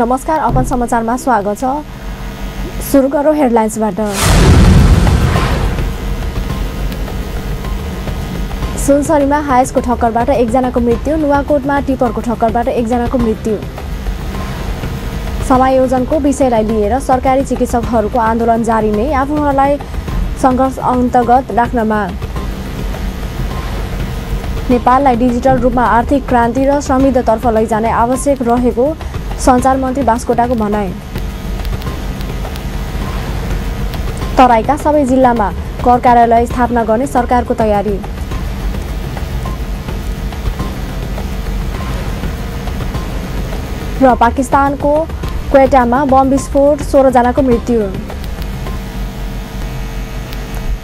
नमस्कार, अपन समाचारमा स्वागत छ। सुरु गरौँ हेडलाइन्सबाट। सुनसरीमा हायसको ठक्करबाट एकजनाको मृत्यु, नुवाकोटमा टिपरको ठक्करबाट एकजनाको मृत्यु। समायोजनको विषयलाई लिएर सरकारी चिकित्सकहरूको आन्दोलन जारी नै, आफूहरूलाई सङ्घर्ष अन्तर्गत राख्न माग। नेपाललाई डिजिटल रूपमा आर्थिक क्रान्ति र समृद्धतर्फ लैजाने आवश्यक रहेको सञ्चार मन्त्री बास्कोटाको भनाइ। तराईका सबै जिल्लामा कर कार्यालय स्थापना गर्ने सरकारको तयारी। र पाकिस्तानको क्वेटामा बम विस्फोट, 16 जनाको मृत्यु।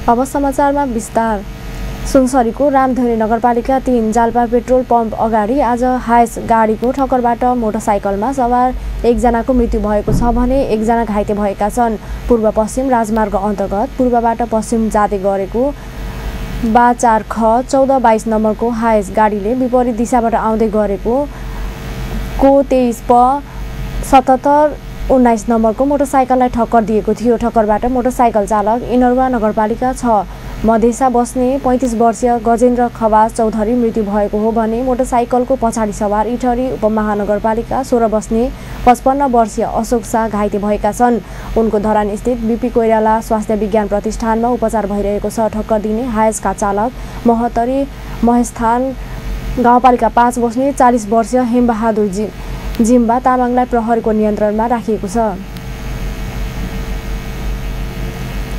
अब समाचारमा विस्तार। सुनसरीको रामधुनी नगरपालिका 3 जाल्पा पेट्रोल पम्प अगाडि आज हायस गाडीको ठक्करबाट मोटरसाइकलमा सवार एकजनाको मृत्यु भएको छ भने एकजना घाइते भएका छन्। पूर्व पश्चिम राजमार्ग अन्तर्गत पूर्वबाट पश्चिम जाँदै गरेको 4ख 1422 नम्बरको हायस गाडीले विपरीत दिशाबाट आउँदै गरेको को 23 प 7719 नम्बरको मोटरसाइकललाई ठक्कर दिएको थियो। ठक्करबाट मोटरसाइकल चालक इनरवा नगरपालिका 6 मधेसा बस्ने 35 वर्षीय गजेन्द्र खवास चौधरी मृत्यु भएको हो भने मोटरसाइकलको पछाडि सवार इटहरी उपमहानगरपालिका 16 बस्ने 55 वर्षीय अशोक शाह घाइते भएका छन्। उनको धरान स्थित बीपी कोइराला स्वास्थ्य विज्ञान प्रतिष्ठानमा उपचार भइरहेको छ। ठक्कर दिने हायसका चालक महोत्तरी महेशस्थान गाउँपालिका 5 बस्ने 40 वर्षीय हेमबहादुर जिम्बा तामाङलाई प्रहरीको नियन्त्रणमा राखिएको छ।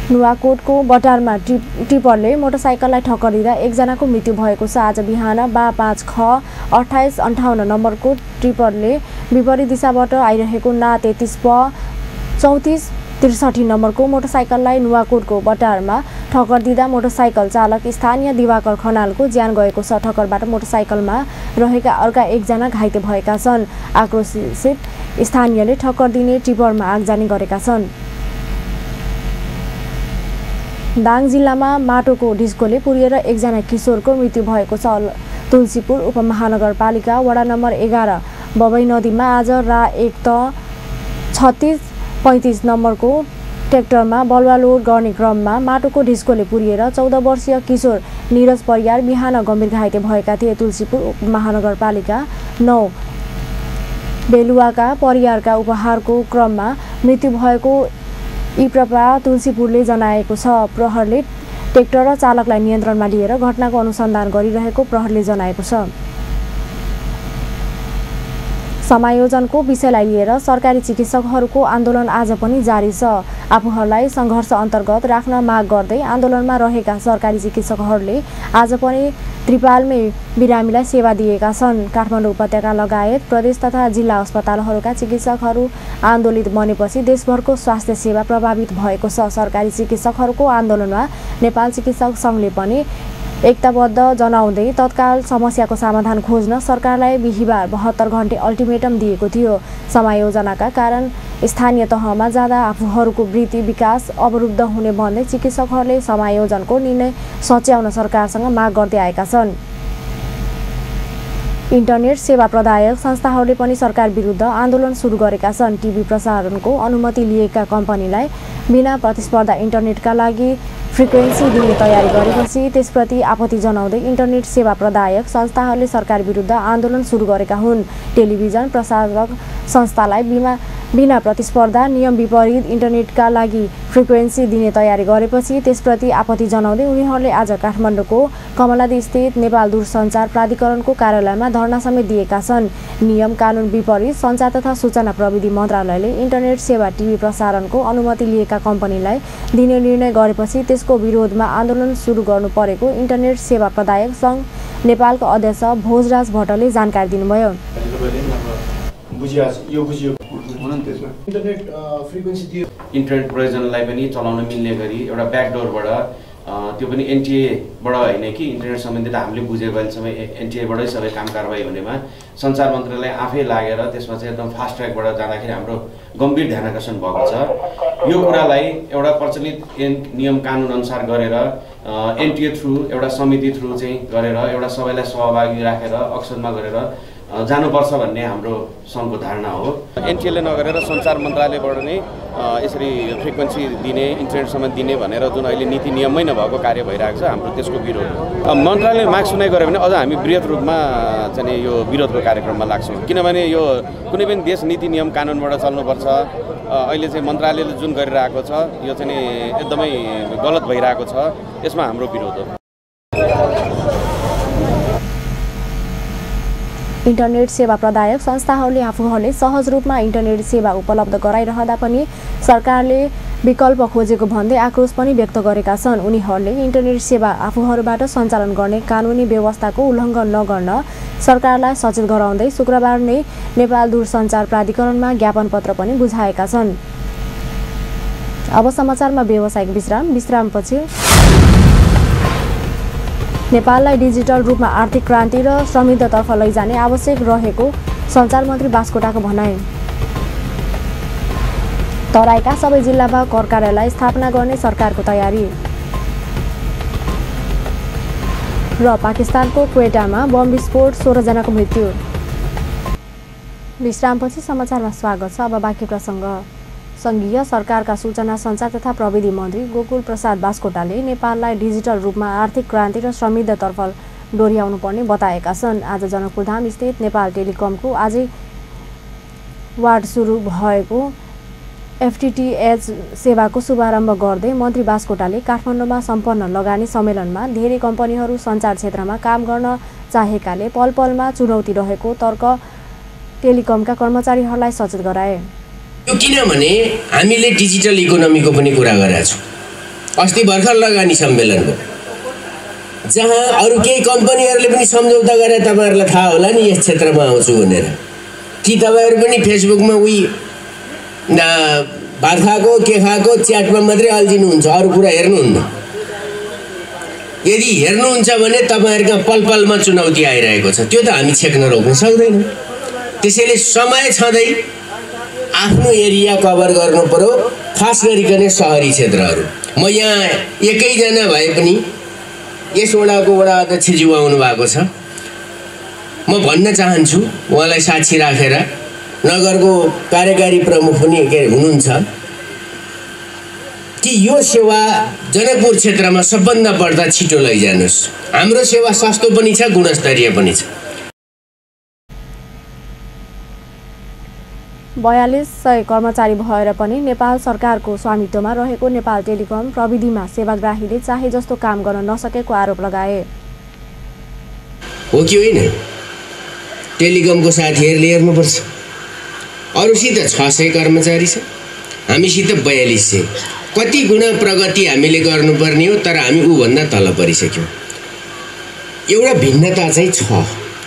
नुवाकोटको बटारमा टिपरले मोटरसाइकललाई ठक्कर दिँदा एकजनाको मृत्यु भएको छ। आज बिहान 5ख 2858 नम्बरको टिपरले विपरीत दिशाबाट आइरहेको ना 33 प 3463 नम्बरको मोटरसाइकललाई नुवाकोटको बटारमा ठक्कर दिँदा मोटरसाइकल चालक स्थानीय दिवाकर खनालको ज्यान गएको छ। ठक्करबाट मोटरसाइकलमा रहेका अर्का एकजना घाइते भएका छन्। आक्रोशित स्थानीयले ठक्कर दिने टिपरमा आगजनी गरेका छन्। दाङ जिल्लामा माटोको ढिस्कोले पुरिएर एकजना किशोरको मृत्यु भएको छ। तुलसीपुर उपमहानगरपालिका वडा नम्बर 11 बबई नदीमा आज रा 1 त 3635 नम्बरको ट्र्याक्टरमा बलुवा लोड गर्ने क्रममा माटोको ढिस्कोले पुरिएर 14 वर्षीय किशोर निरज परियार बिहान गम्भीर घाइते भएका थिए। तुलसीपुर उपमहानगरपालिका 9 बेलुवाका परियारका उपहारको क्रममा मृत्यु भएको इप्रपा तुलसीपुरले जनाएको छ। प्रहरले ट्र्याक्टर र चालकलाई नियन्त्रणमा लिएर घटनाको अनुसन्धान गरिरहेको प्रहरले जनाएको छ। समायोजनको विषयलाई लिएर सरकारी चिकित्सकहरूको आन्दोलन आज पनि जारी छ। आफूहरूलाई सङ्घर्ष अन्तर्गत राख्न माग गर्दै आन्दोलनमा रहेका सरकारी चिकित्सकहरूले आज पनि त्रिपालमै बिरामीलाई सेवा दिएका छन्। काठमाडौँ उपत्यका लगायत प्रदेश तथा जिल्ला अस्पतालहरूका चिकित्सकहरू आन्दोलित बनेपछि देशभरको स्वास्थ्य सेवा प्रभावित भएको छ। सरकारी चिकित्सकहरूको आन्दोलनमा नेपाल चिकित्सक सङ्घले पनि एकताबद्ध जनाउँदै तत्काल समस्याको समाधान खोज्न सरकारलाई बिहिबार 72 घण्टे अल्टिमेटम दिएको थियो। समायोजनाका कारण स्थानीय तहमा जाँदा आफूहरूको वृत्ति विकास अवरुद्ध हुने भन्दै चिकित्सकहरूले समायोजनको निर्णय सच्याउन सरकारसँग माग गर्दै आएका छन्। इन्टरनेट सेवा प्रदायक संस्थाहरूले पनि सरकार विरुद्ध आन्दोलन सुरु गरेका छन्। टिभी प्रसारणको अनुमति लिएका कम्पनीलाई बिना प्रतिस्पर्धा इन्टरनेटका लागि फ्रिक्वेन्सी दिने तयारी गरेपछि त्यसप्रति आपत्ति जनाउँदै इन्टरनेट सेवा प्रदायक संस्थाहरूले सरकार विरुद्ध आन्दोलन सुरु गरेका हुन्। टेलिभिजन प्रसारक संस्थालाई बिना प्रतिस्पर्धा नियम विपरीत इन्टरनेटका लागि फ्रिक्वेन्सी दिने तयारी गरेपछि त्यसप्रति आपत्ति जनाउँदै उनीहरूले आज काठमाडौँको कमलादी स्थित नेपाल दूरसञ्चार प्राधिकरणको कार्यालयमा धरना समेत दिएका छन्। नियम कानुन विपरीत सञ्चार तथा सूचना प्रविधि मन्त्रालयले इन्टरनेट सेवा टिभी प्रसारणको अनुमति लिएका कम्पनीलाई दिने निर्णय गरेपछि त्यसको विरोधमा आन्दोलन सुरु गर्नु परेको इन्टरनेट सेवा प्रदायक सङ्घ नेपालको अध्यक्ष भोजराज भट्टले जानकारी दिनुभयो। इन्टरनेट प्रयोजनलाई पनि चलाउन मिल्ने गरी एउटा ब्याकडोरबाट त्यो पनि एनटिएबाट होइन कि इन्टरनेट सम्बन्धित हामीले बुझेको अहिलेसम्म एनटिएबाटै सबै काम कारबाही हुनेमा सञ्चार मन्त्रालय आफै लागेर त्यसमा चाहिँ एकदम फास्ट ट्र्याकबाट जाँदाखेरि हाम्रो गम्भीर ध्यानाकर्षण भएको छ। यो कुरालाई एउटा प्रचलित नियम कानुन अनुसार गरेर एनटिए थ्रु एउटा समिति थ्रु चाहिँ गरेर एउटा सबैलाई सहभागी राखेर अक्सनमा गरेर जानुपर्छ भन्ने हाम्रो सङ्घको धारणा हो। एनटिएले नगरेर सञ्चार मन्त्रालयबाट नै यसरी फ्रिक्वेन्सी दिने इन्टरनेटसम्म दिने भनेर जुन अहिले नीति नियममै नभएको कार्य भइरहेको छ, हाम्रो त्यसको विरोध हो। मन्त्रालयले माग सुनाइ गर्यो भने अझ हामी बृहत रूपमा चाहिँ यो विरोधको कार्यक्रममा लाग्छौँ, किनभने यो कुनै पनि देश नीति नियम कानुनबाट चल्नुपर्छ। अहिले चाहिँ मन्त्रालयले जुन गरिरहेको छ यो चाहिँ एकदमै गलत भइरहेको छ, यसमा हाम्रो विरोध हो। इन्टरनेट सेवा प्रदायक संस्थाहरूले आफूहरूले सहज रूपमा इन्टरनेट सेवा उपलब्ध गराइरहँदा पनि सरकारले विकल्प खोजेको भन्दै आक्रोश पनि व्यक्त गरेका छन्। उनीहरूले इन्टरनेट सेवा आफूहरूबाट सञ्चालन गर्ने कानुनी व्यवस्थाको उल्लङ्घन नगर्न सरकारलाई सचेत गराउँदै शुक्रबार नै नेपाल दूरसञ्चार प्राधिकरणमा ज्ञापन पत्र पनि बुझाएका छन्। अब समाचारमा व्यावसायिक विश्रामपछि नेपाललाई डिजिटल रूपमा आर्थिक क्रान्ति र समृद्धतर्फ लैजाने आवश्यक रहेको सञ्चार मन्त्री बास्कोटाको भनाइ। तराईका सबै जिल्लामा कर कार्यालय स्थापना गर्ने सरकारको तयारी र पाकिस्तानको क्वेटामा बम विस्फोट 16 जनाको मृत्यु। विश्रामपछि समाचारमा स्वागत छ। अब बाँकी प्रसङ्ग। सङ्घीय सरकारका सूचना सञ्चार तथा प्रविधि मन्त्री गोकुल प्रसाद बास्कोटाले नेपाललाई डिजिटल रूपमा आर्थिक क्रान्ति र समृद्धतर्फ डोर्याउनु पर्ने बताएका छन्। आज जनकपुरधाम स्थित नेपाल टेलिकमको आजै वार्ड सुरु भएको एफटिटिएच सेवाको शुभारम्भ गर्दै मन्त्री बास्कोटाले काठमाडौँमा सम्पन्न लगानी सम्मेलनमा धेरै कम्पनीहरू सञ्चार क्षेत्रमा काम गर्न चाहेकाले पलपलमा चुनौती रहेको तर्क टेलिकमका कर्मचारीहरूलाई सचेत गराए। किनभने हामीले डिजिटल इकोनोमीको पनि कुरा गरेका छौँ। अस्ति भर्खर लगानी सम्मेलनको जहाँ अरू केही कम्पनीहरूले पनि सम्झौता गरे, तपाईँहरूलाई थाहा होला नि यस क्षेत्रमा आउँछु भनेर। कि तपाईँहरू पनि फेसबुकमा भात खाएको के खाएको च्याटमा मात्रै अल्झिनुहुन्छ, अरू कुरा हेर्नुहुन्न। यदि हेर्नुहुन्छ भने तपाईँहरूका पलपलमा चुनौती आइरहेको छ, त्यो त हामी छेक्न रोक्न सक्दैनौँ। त्यसैले समय छँदै आफ्नो एरिया कभर गर्नु पर्यो, खास गरिकन सहरी क्षेत्रहरू। म यहाँ एकैजना भए पनि यस वडाको वडा अध्यक्षज्यू आउनु भएको छ, म भन्न चाहन्छु उहाँलाई साक्षी राखेर, नगरको कार्यकारी प्रमुख पनि हुनुहुन्छ, कि यो सेवा जनकपुर क्षेत्रमा सबभन्दा बढ्दा छिटो लैजानुहोस्। हाम्रो सेवा सस्तो पनि छ, गुणस्तरीय पनि छ। 4200 कर्मचारी भएर पनि नेपाल सरकारको स्वामित्वमा रहेको नेपाल टेलिकम प्रविधिमा सेवाग्राहीले चाहे जस्तो काम गर्न नसकेको आरोप लगाए। हो कि होइन? टेलिकमको साथीहरूले हेर्नुपर्छ। अरूसित 600 कर्मचारी छ, हामीसित 4200। कति गुणा प्रगति हामीले गर्नुपर्ने हो, तर हामी ऊभन्दा तल परिसक्यौँ। एउटा भिन्नता चाहिँ छ,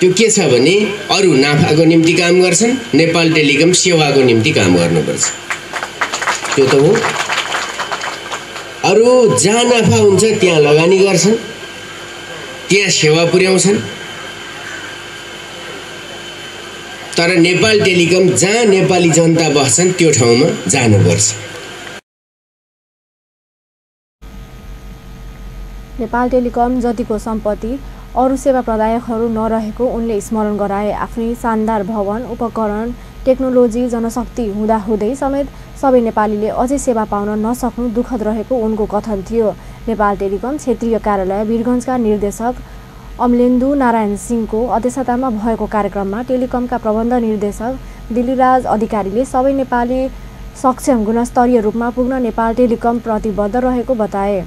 त्यो के छ भने अरू नाफाको निम्ति काम गर्छन्, नेपाल टेलिकम सेवाको निम्ति काम गर्नुपर्छ। त्यो त हो। अरू जहाँ नाफा हुन्छ त्यहाँ लगानी गर्छन्, त्यहाँ सेवा पुर्याउँछन्, तर नेपाल टेलिकम जहाँ नेपाली जनता बस्छन् त्यो ठाउँमा जानुपर्छ। नेपाल टेलिकम जतिको सम्पत्ति अरू सेवा प्रदायकहरू नरहेको उनले स्मरण गराए। आफ्नै शानदार भवन, उपकरण, टेक्नोलोजी, जनशक्ति हुँदाहुँदै समेत सबै नेपालीले अझै सेवा पाउन नसक्नु दुःखद रहेको उनको कथन थियो। नेपाल टेलिकम क्षेत्रीय कार्यालय वीरगञ्जका निर्देशक अमलेन्दु नारायण सिंहको अध्यक्षतामा भएको कार्यक्रममा टेलिकमका प्रबन्ध निर्देशक दिल्लीराज अधिकारीले सबै नेपाली सक्षम गुणस्तरीय रूपमा पुग्न नेपाल टेलिकम प्रतिबद्ध रहेको बताए।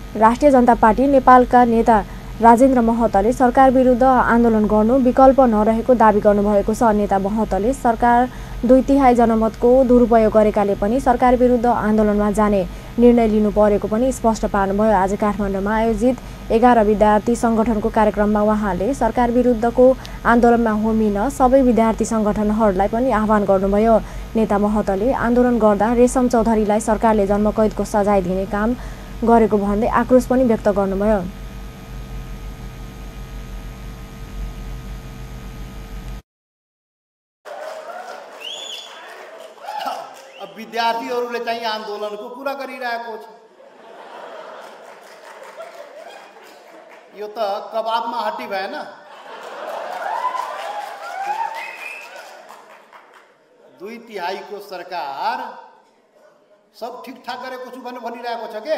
राष्ट्रिय जनता पार्टी नेपालका नेता राजेन्द्र महतले सरकार विरुद्ध आन्दोलन गर्नु विकल्प नरहेको दाबी गर्नुभएको छ। नेता महतले सरकार 2/3 जनमतको दुरुपयोग गरेकाले पनि सरकार विरुद्ध आन्दोलनमा जाने निर्णय लिनु परेको पनि स्पष्ट पार्नुभयो। आज काठमाडौँमा आयोजित 11 विद्यार्थी सङ्गठनको कार्यक्रममा उहाँले सरकार विरुद्धको आन्दोलनमा होमिन सबै विद्यार्थी सङ्गठनहरूलाई पनि आह्वान गर्नुभयो। नेता महतले आन्दोलन गर्दा रेशम चौधरीलाई सरकारले जन्मकैदको सजाय दिने काम गरेको भन्दै आक्रोश पनि व्यक्त गर्नुभयो। अब विद्यार्थीहरूले चाहिँ आन्दोलनको कुरा गरिरहेको छ। यो त कबाबमा हड्डी भएन। 2/3 को सरकार सब ठिकठाक गरेको छु भनेर भनिरहेको छ के?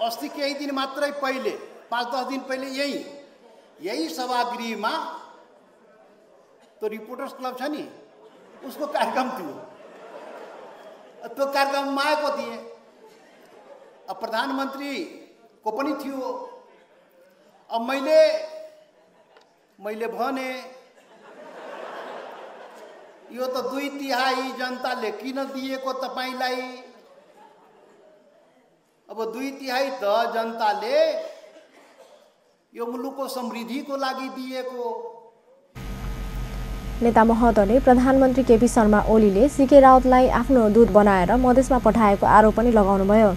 अस्ति केही दिन मात्रै पहिले 5-10 दिन पहिले यही सभागृहमा तो रिपोर्टर्स क्लब छ नि उसको कार्यक्रम थियो। त्यो कार्यक्रममा आएको थिए। अब प्रधानमन्त्री को पनि थियो। अब मैले भने यो त 2/3 जनताले किन दिएको तपाईलाई? अब 2/3 त जनताले यो मुलुकको समृद्धिको लागि दिएको। नेता महतोले प्रधानमन्त्री केपी शर्मा ओलीले सीके राउतलाई आफ्नो दूत बनाएर मधेसमा पठाएको आरोप पनि लगाउनुभयो।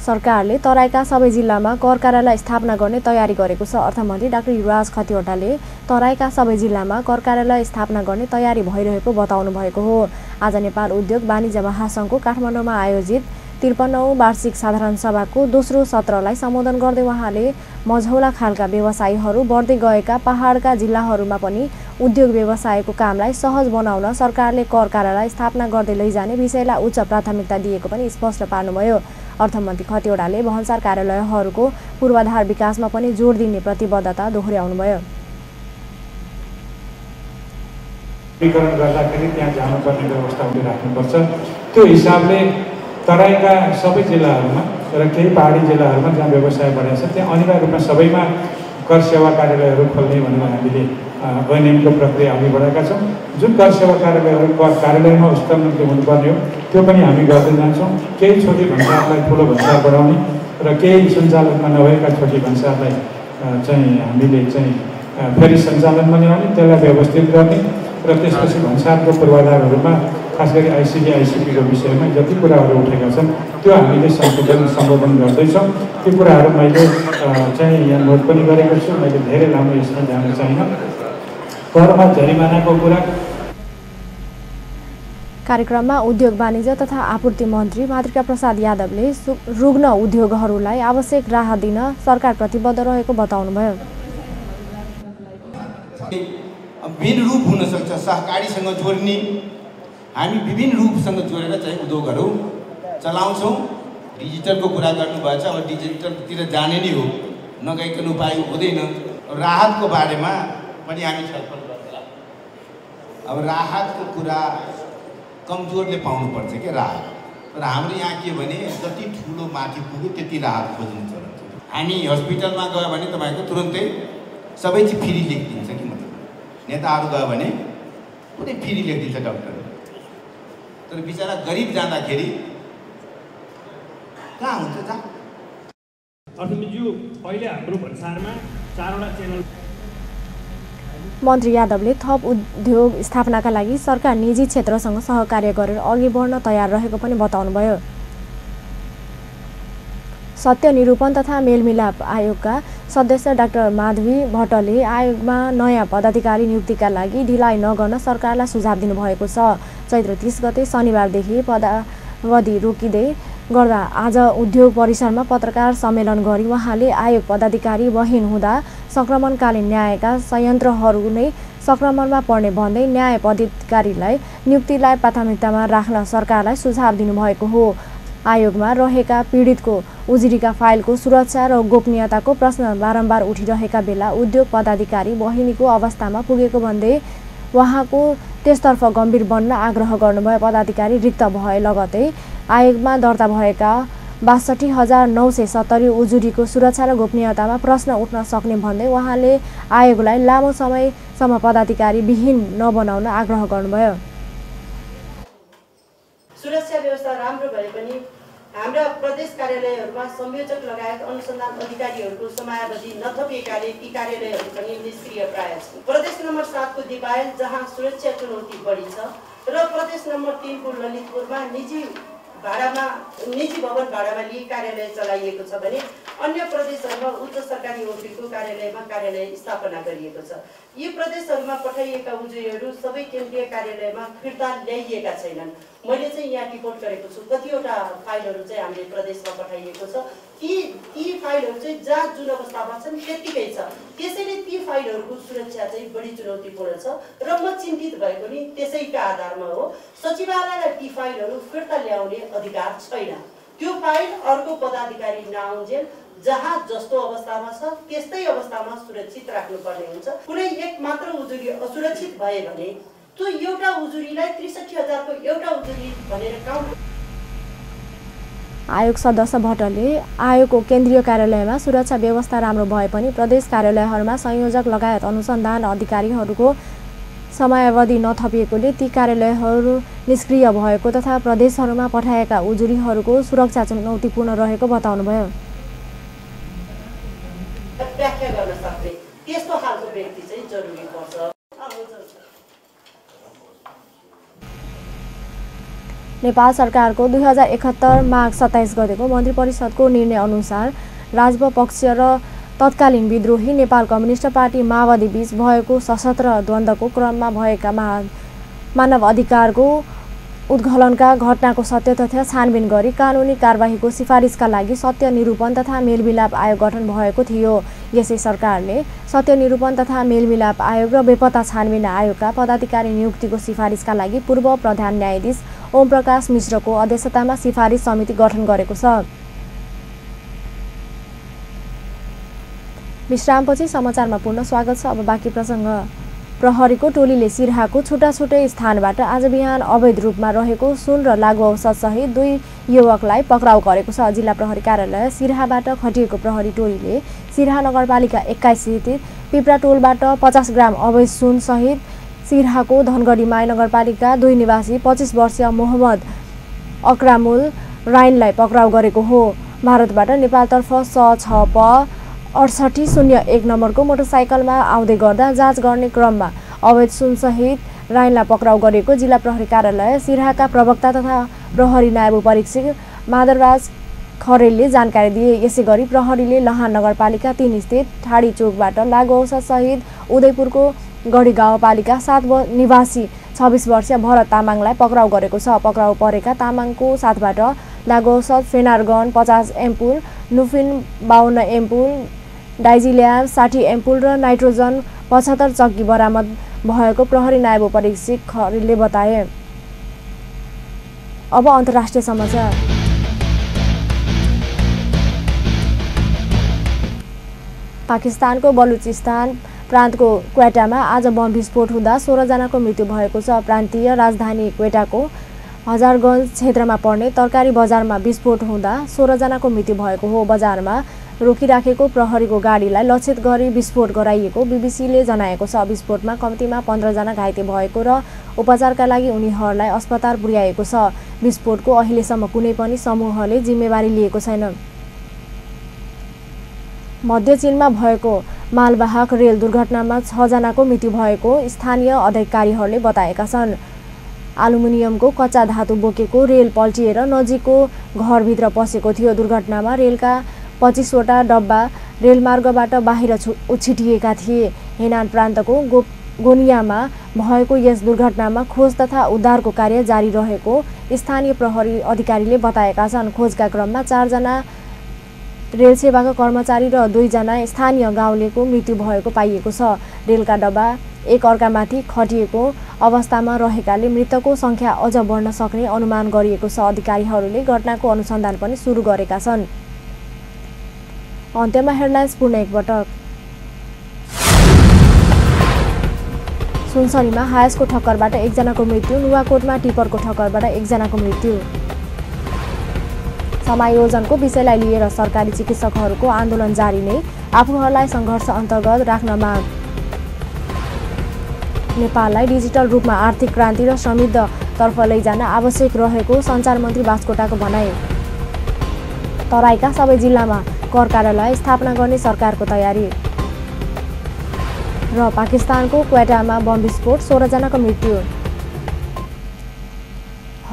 सरकारले तराईका सबै जिल्लामा कर कार्यालय स्थापना गर्ने तयारी गरेको छ। अर्थमन्त्री डाक्टर युवराज खतिवटाले तराईका सबै जिल्लामा कर कार्यालय स्थापना गर्ने तयारी भइरहेको बताउनु भएको हो। आज नेपाल उद्योग वाणिज्य महासंघको काठमाडौँमा आयोजित 53औं वार्षिक साधारण सभाको दोस्रो सत्रलाई सम्बोधन गर्दै उहाँले मझौला खालका व्यवसायीहरू बढ्दै गएका पहाडका जिल्लाहरूमा पनि उद्योग व्यवसायको कामलाई सहज बनाउन सरकारले कर कार्यालय स्थापना गर्दै लैजाने विषयलाई उच्च प्राथमिकता दिएको पनि स्पष्ट पार्नुभयो। अर्थमन्त्री खतिवटाले भन्सार कार्यालयहरूको पूर्वाधार विकासमा पनि जोड दिने प्रतिबद्धता दोहोर्याउनुभयो। विकरण गर्दाखेरि त्यहाँ जानुपर्ने व्यवस्था पनि राख्नुपर्छ। त्यो हिसाबले तराईका सबै जिल्लाहरूमा र केही पहाडी जिल्लाहरूमा जहाँ व्यवसाय बढेको छ त्यहाँ अनिवार्य रूपमा सबैमा कर सेवा कार्यालयहरू खोल्ने भनेर हामीले ऐनको प्रक्रिया अघि बढाएका छौँ। जुन कर सेवा कार्यालयहरू कार्यालयमा उत्पन्न हुनुपर्ने हो त्यो पनि हामी गर्दै जान्छौँ। केही छोटी भन्सारलाई ठुलो भन्सार बनाउने र केही सञ्चालनमा नभएका छोटी भन्सारलाई चाहिँ हामीले चाहिँ फेरि सञ्चालनमा ल्याउने, त्यसलाई व्यवस्थित गर्ने र त्यसपछि भन्सारको पूर्वाधारहरूमा खास गरी आइसिपीको विषयमा जति कुराहरू उठेका छन् त्यो हामीले सम्बोधन गर्दैछौँ। त्यो कुराहरू मैले चाहिँ यहाँ नोट पनि गरेको छु। मैले धेरै लामो यसमा जान चाहिनँ। करमा जरिमानाको कुरा। कार्यक्रममा उद्योग वाणिज्य तथा आपूर्ति मन्त्री मातृका प्रसाद यादवले रुग्ण उद्योगहरूलाई आवश्यक राहत दिन सरकार प्रतिबद्ध रहेको बताउनुभयो। विभिन्न रूप हुन सक्छ, सहकारीसँग जोड्ने, हामी विभिन्न रूपसँग जोडेर चाहिँ उद्योगहरू चलाउँछौँ। डिजिटलको कुरा गर्नुभएछ, अब डिजिटलतिर जाने नै हो, नगइकन उपाय हुँदैन। राहतको बारेमा पनि हामी छलफल गर्छौँ। अब राहतको कुरा कमजोरले पाउनुपर्छ के राहत। तर हाम्रो यहाँ के भने जति ठुलो माथि पुग्यो त्यति राहत खोज्नु पर्छ। हामी हस्पिटलमा गयो भने तपाईँको तुरन्तै सबै चिज फ्री लेखिदिन्छ कि मतलब नेताहरू गयो भने कुनै फ्री लेखिदिन्छ डक्टर। तर बिचरा गरिब जाँदाखेरि कहाँ हुन्छ त? अर्थमन्त्रीज्यू अहिले हाम्रो भन्सारमा 4वटा च्यानल। मन्त्री यादवले थप उद्योग स्थापनाका लागि सरकार निजी क्षेत्रसँग सहकार्य गरेर अघि बढ्न तयार रहेको पनि बताउनुभयो। सत्य निरूपण तथा मेलमिलाप आयोगका सदस्य डाक्टर माधवी भट्टले आयोगमा नयाँ पदाधिकारी नियुक्तिका लागि ढिलाइ नगर्न सरकारलाई सुझाव दिनुभएको छ। चैत्र 30 गते शनिबारदेखि पदावधि रोकिँदै गर्दा आज उद्योग परिसरमा पत्रकार सम्मेलन गरी उहाँले आयोग पदाधिकारी बहिन हुँदा संक्रमणकालीन न्यायका संयन्त्रहरू नै संक्रमणमा पर्ने भन्दै न्याय पदाधिकारीलाई नियुक्तिलाई प्राथमिकतामा राख्न सरकारलाई सुझाव दिनुभएको हो। आयोगमा रहेका पीडितको उजुरीका फाइलको सुरक्षा र गोपनीयताको प्रश्न बारम्बार उठिरहेका बेला उद्योग पदाधिकारी बहिनीको अवस्थामा पुगेको भन्दै उहाँको त्यसतर्फ गम्भीर बन्न आग्रह गर्नुभयो। पदाधिकारी रिक्त भए लगतै आयोगमा दर्ता भएका 62,970 उजुरीको सुरक्षा र गोपनीयतामा प्रश्न उठ्न सक्ने भन्दै उहाँले आयोगलाई लामो समयसम्म पदाधिकारी विहीन नबनाउन आग्रह गर्नुभयो। सुरक्षा व्यवस्था राम्रो भए पनि हाम्रा प्रदेश कार्यालयहरूमा संयोजक लगायत अनुसन्धान अधिकारीहरूको समयावधि नथपिएकाले ती कार्यालयहरू पनि निष्क्रिय प्राय छन्। प्रदेश नम्बर 7 को दिपायल जहाँ सुरक्षा चुनौती बढी छ र प्रदेश नम्बर 3 को ललितपुरमा निजी भवन भाडामा लिई कार्यालय चलाइएको छ भने अन्य प्रदेशहरूमा उच्च सरकारी ओकीलको कार्यालयमा कार्यालय स्थापना गरिएको छ। यी प्रदेशहरूमा पठाइएका उजुरीहरू सबै केन्द्रीय कार्यालयमा फिर्ता ल्याइएका छैनन्। मैले चाहिँ यहाँ रिपोर्ट गरेको छु कतिवटा फाइलहरू चाहिँ हामीले प्रदेशमा पठाइएको छ ती फाइलहरू चाहिँ जहाँ जुन अवस्थामा छन् त्यतिकै छ। त्यसैले ती फाइलहरूको सुरक्षा चाहिँ बढी चुनौतीपूर्ण छ र म चिन्तित भएको नि त्यसैका आधारमा हो। सचिवालयलाई ती फाइलहरू फिर्ता ल्याउने अधिकार छैन। त्यो फाइल अर्को पदाधिकारी नआउन्जेल जहाँ जस्तो अवस्थामा छ त्यस्तै अवस्थामा सुरक्षित राख्नुपर्ने हुन्छ। कुनै एक मात्र उजुरी असुरक्षित भए भने त्यो एउटा उजुरीलाई ६३,००० को एउटा उजुरी भनेर काउन्ट। आयोग सदस्य भट्टले आयोगको केन्द्रीय कार्यालयमा सुरक्षा व्यवस्था राम्रो भए पनि प्रदेश कार्यालयहरूमा संयोजक लगायत अनुसन्धान अधिकारीहरूको समयावधि नथपिएकोले ती कार्यालयहरू निष्क्रिय भएको तथा प्रदेशहरूमा पठाएका उजुरीहरूको सुरक्षा चुनौतीपूर्ण रहेको बताउनुभयो। व्याख्या गर्न सक्ने त्यस्तो खालको व्यक्ति चाहिँ जरुरी पर्छ। नेपाल सरकारको 2071 माघ 27 गतेको मन्त्री परिषदको निर्णय अनुसार राजपक्ष र तत्कालीन विद्रोही नेपाल कम्युनिस्ट पार्टी माओवादी बीच भएको सशस्त्र द्वन्द्वको क्रममा भएका मानव अधिकारको उद्घलनका घटनाको सत्य तथ्य छानबिन गरी कानुनी कारबाहीको सिफारिसका लागि सत्य निरूपण तथा मेलमिलाप आयोग गठन भएको थियो। यसै सरकारले सत्य निरूपण तथा मेलमिलाप आयोग र बेपत्ता छानबिन आयोगका पदाधिकारी नियुक्तिको सिफारिसका लागि पूर्व प्रधान न्यायाधीश ओम प्रकाश मिश्रको अध्यक्षतामा सिफारिस समिति गठन गरेको छ। विश्रामपछि समाचारमा पुनः स्वागत छ। अब बाँकी प्रसङ्ग। प्रहरीको टोलीले सिराहाको छुट्टा छुट्टै स्थानबाट आज बिहान अवैध रूपमा रहेको सुन र लागु औषध सहित 2 युवकलाई पक्राउ गरेको छ। जिल्ला प्रहरी कार्यालय सिराहाबाट खटिएको प्रहरी टोलीले सिराहा नगरपालिका 21 स्थित पिप्रा टोलबाट 50 ग्राम अवैध सुन सहित सिराहाको धनगढी माई नगरपालिका 2 निवासी 25 वर्षीय मोहम्मद अक्रामुल राइनलाई पक्राउ गरेको हो। भारतबाट नेपालतर्फ 6 6801 नम्बरको मोटरसाइकलमा आउँदै गर्दा जाँच गर्ने क्रममा अवैध सुनसहित राइनलाई पक्राउ गरेको जिल्ला प्रहरी कार्यालय सिराहाका प्रवक्ता तथा प्रहरी नायब परीक्षक माधवराज खरेलले जानकारी दिए। यसैगरी प्रहरीले लहान नगरपालिका 3 स्थित ठाडी चोकबाट लागु औषध सहित उदयपुरको गढी गाउँपालिका 7 निवासी 26 वर्षीय भरत तामाङलाई पक्राउ गरेको छ। पक्राउ परेका तामाङको साथबाट लागु औषध फेनारगन 50 एम्पुल, नुफिन 52 एम्पुल, डाइजिल्याब 60 एम्पुल र नाइट्रोजन 75 चक्की बरामद भएको प्रहरी नायब परीक्षक खरेलले बताए। अब अन्तर्राष्ट्रिय समाचार। पाकिस्तानको बलुचिस्तान प्रान्तको क्वेटामा आज बम विस्फोट हुँदा 16 जनाको मृत्यु भएको छ। प्रान्तीय राजधानी क्वेटाको हजारगञ्ज क्षेत्रमा पर्ने तरकारी बजारमा विस्फोट हुँदा 16 जनाको मृत्यु भएको हो। बजारमा रोकिराखेको प्रहरीको गाडीलाई लक्षित गरी विस्फोट गराइएको बीबीसीले जनाएको छ। विस्फोटमा कम्तीमा 15 जना घाइते भएको र उपचारका लागि उनीहरूलाई अस्पताल पुर्याएको छ। विस्फोटको अहिलेसम्म कुनै पनि समूहले जिम्मेवारी लिएको छैन। मध्य चीनमा भएको मालवाहक रेल दुर्घटनामा 6 जनाको मृत्यु भएको स्थानीय अधिकारीहरूले बताएका छन्। आलुमिनियमको कच्चा धातु बोकेको रेल पल्टिएर नजिकको घरभित्र पसेको थियो। दुर्घटनामा रेलका 25 वटा डब्बा रेलमार्गबाट बाहिर उछिटिएका थिए। हेनान प्रान्तको गोनियामा भएको यस दुर्घटनामा खोज तथा उद्धारको कार्य जारी रहेको स्थानीय प्रहरी अधिकारीले बताएका छन्। खोजका क्रममा 4 जना रेल सेवाका कर्मचारी र 2 जना स्थानीय गाउँलेको मृत्यु भएको पाइएको छ। रेलका डब्बा एक अर्कामाथि खटिएको अवस्थामा रहेकाले मृतकको संख्या अझ बढ्न सक्ने अनुमान गरिएको छ। अधिकारीहरूले घटनाको अनुसन्धान पनि सुरु गरेका छन्। अन्त्यमा हेडलाइन्स पुनः एकपटक। सुनसरीमा हायसको ठक्करबाट 1 जनाको मृत्यु, नुवाकोटमा टिपरको ठक्करबाट 1 जनाको मृत्यु। समायोजनको विषयलाई लिएर सरकारी चिकित्सकहरूको आन्दोलन जारी नै, आफूहरूलाई सङ्घर्ष अन्तर्गत राख्न माग। नेपाललाई डिजिटल रूपमा आर्थिक क्रान्ति र समृद्धतर्फ लैजान आवश्यक रहेको सञ्चार मन्त्री बास्कोटाको भनाइ। तराईका सबै जिल्लामा कर कार्यालय स्थापना गर्ने सरकारको तयारी। र पाकिस्तानको क्वेटामा बम विस्फोट 16 जनाको मृत्यु।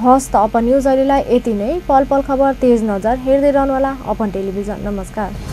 हस्त अपन न्युज अहिलेलाई यति नै। पल पल खबर तेज नजर हेर्दै रहनुहोला अपन टेलिभिजन। नमस्कार।